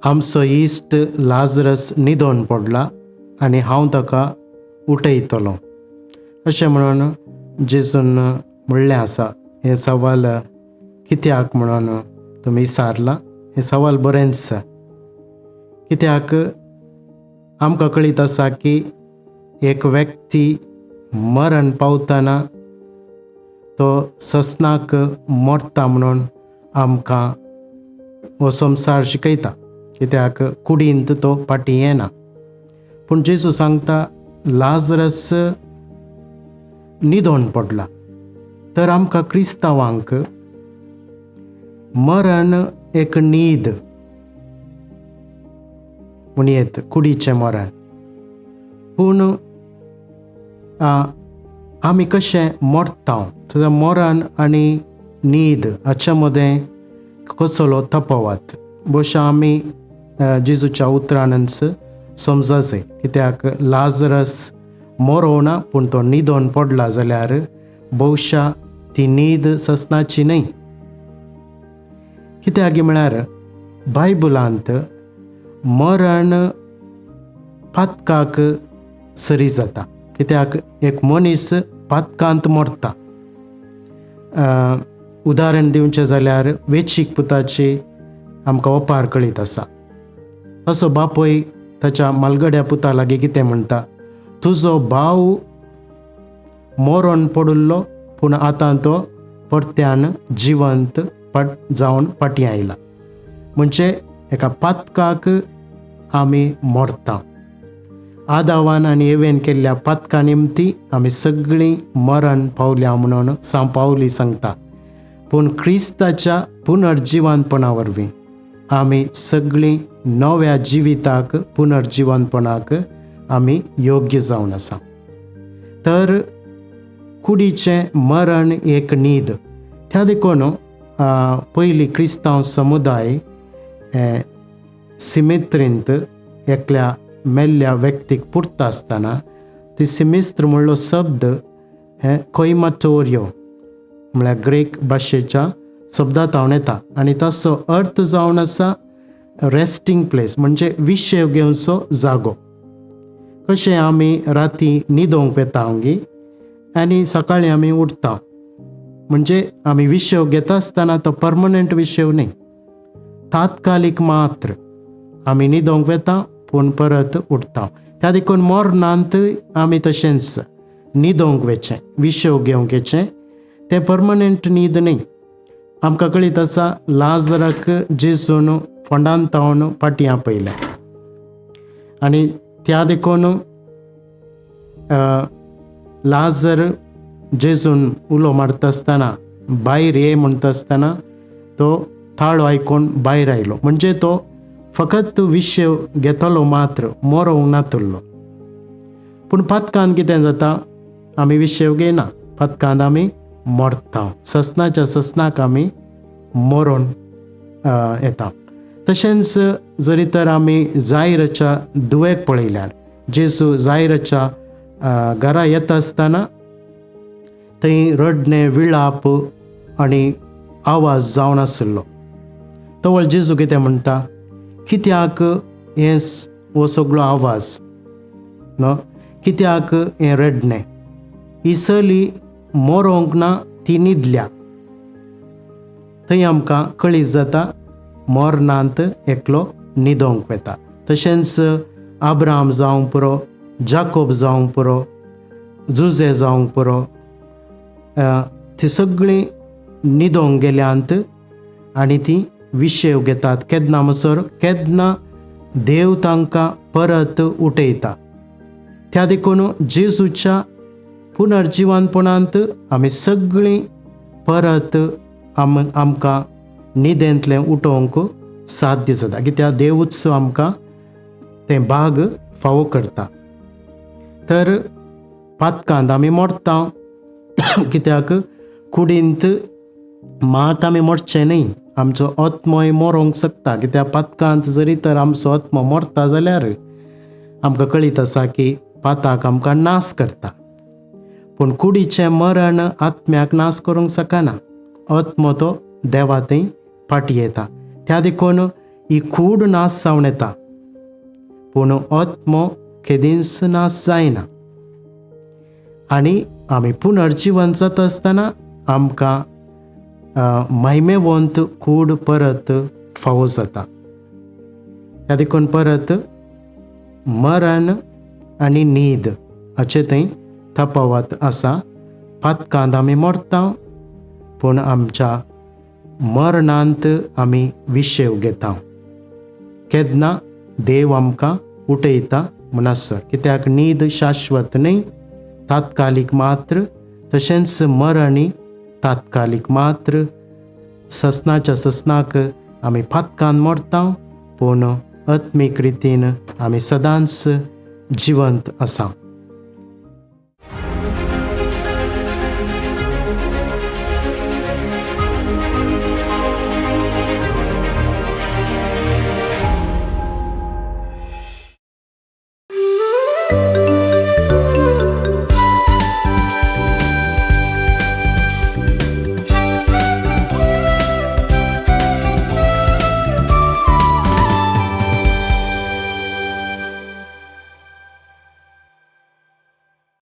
आमचो इश्ट लाजरस न्हिदोन पडला आनी हांव ताका उठयतलो अशें म्हणून जेजून म्हणलें आसा. हें सवाल कित्याक म्हणून तुमी विचारलां? हें सवाल बरेंच, कित्याक आमकां कळीत आसा की एक व्यक्ती मरण पावतना तो ससनाक मरता म्हणून आमकां हो संवसार शिकयता, कित्याक कुडींत तो फाटीं येना. पूण जेजू सांगता लाजरस न्हिदोन पडला. तर आमकां क्रिस्तांवांक मरण एक न्हीद म्हणयेत, कुडीचें मरण. पूण आमी कशें मरता तुजें मरण आनी न्हीद हाचे मदें कसलो तपवात भोवशा आमी जेजूच्या उतरानच समजाय, कित्याक लाजरस मरोना पूण तो न्हिदोन पडला जाल्यार भोवशा ती न्हीद ससनाची न्हय. कित्याक म्हळ्यार बायबलांत मरण पातकाक सरी जाता, कित्याक एक मनीस पातकांत मरता. उदाहरण दिवचें जाल्यार वेचीक पुताची आमकां ओपार कळीत आसा. तसो बापूय ताच्या मालगड्या पुता लागीं कितें म्हणटा, तुजो भाव मरण पडिल्लो पूण आतां तो परत्यान जिवंत जावन फाटीं आयला. म्हणजे एका पातकाक आमी मरता. आदावान आनी एवेन केल्ल्या पातका निमती आमी सगळीं मरण पावल्या म्हणून सांव पावली सांगता. पूण क्रिस्ताच्या पुनर्जिवनपणा वरवीं आमी सगळीं नव्या जिविताक पुनर्जिवनपणाक आमी योग्य जावन आसा. तर कुडीचें मरण एक न्हीद. त्या देखून पयलीं क्रिस्तांव समुदाय सिमेत्रींत एकल्या मेल्ल्या व्यक्तीक पुरता आसतना ती सिमिस्त्र म्हणलो शब्द हे कोयमाटोरियो म्हळ्यार ग्रीक भाशेच्या शब्दांत हांव येता आनी ताचो अर्थ जावन आसा रेस्टिंग प्लेस, म्हणजे विशेव घेवचो जागो. कशें आमी राती न्हिदोंक वेता आमगे आनी सकाळीं आमी उठता, म्हणजे आमी विशेव घेता आसतना तो परमनंट विशेव न्ही, तात्कालीक मात्र. आमी न्हिदोंक वेता पूण परत उठता. त्या देखून मरणांत आमी तशेंच न्हिदोंक वेचें, विशेव घेवंक येचें, तें परमनंट न्हीद न्ही. आमकां कळीत आसा लाजराक जेजून फोंडान तावन फाटीं आपयलें आनी त्या देखून लाजर जेजून उलो मारता आसतना भायर ये म्हणटा आसतना तो ताळो आयकून भायर आयलो, म्हणजे तो फकत विशेव घेतलो मात्र, मरोंक नातुल्लो. पूण पातकान कितें जाता, आमी विशेव घेयना, पातकान आमी मरता, ससनाच्या ससनाक आमी मरोन येता. तशेंच जरी तर आमी जायराच्या दुवेक पळयल्यार जेजू जायराच्या घरा येता आसतना थंय रडणें, विळाप आनी आवाज जावन आशिल्लो. तवळ जेजू कितें म्हणटा, कित्याक हें हो सगळो आवाज न्हू, कित्याक हें रडणें, ही चली मरोंक ना, ती न्हिदल्या. थंय आमकां कळीत जाता मरणांत एकलो न्हिदोंक वेता. तशेंच आब्राम जावंक पुरो, जाकोब जावंक पुरो, जुजे जावंक पुरो, ती सगळीं न्हिदोंक गेल्यांत आनी ती विशेव घेतात. केन्ना म्हणसर केन्ना देव तांकां परत उठयता. त्या देखून जेजूच्या पुनर्जिवनपणांत आमी सगळीं परत आमकां न्हिदेंतलें उठोवंक साध्य जाता, कित्याक देवूच आमकां तें भाग फावो करता. तर पातकांत आमी मरता, कित्याक कुडींत मात आमी मरचें न्ही, आमचो आत्मोय मरोंक शकता. कित्याक पातकांत जरी तर आमचो आत्मो मरता जाल्यार आमकां कळीत आसा की पाताक आमकां नाश करता, पूण कुडीचें मरण आत्म्याक नाश करूंक शकना. आत्मो तो देवा थंय फाटीं येता. त्या देखून ही कूड नाश जावन येता, पूण आत्मो केदींच नाश जायना. आनी आमी पुनर्जिवन जाता आसतना आमकां महिमेवंत कूड परत फावो जाता. त्या देखून परत मरण आनी न्हीद हाचे थंय तफावत आसा. पातकांत आमी मरता, पूण आमच्या मरणांत आमी विशेव घेता. केन्ना देव आमकां उठयता म्हणसर, कित्याक न्हीद शाश्वत न्हय, तात्कालीक मात्र, तशेंच मरणय तात्कालीक मात्र. ससनाच्या ससनाक आमी पातकान मरता, पूण आत्मीक रितीन आमी सदांच जिवंत आसा.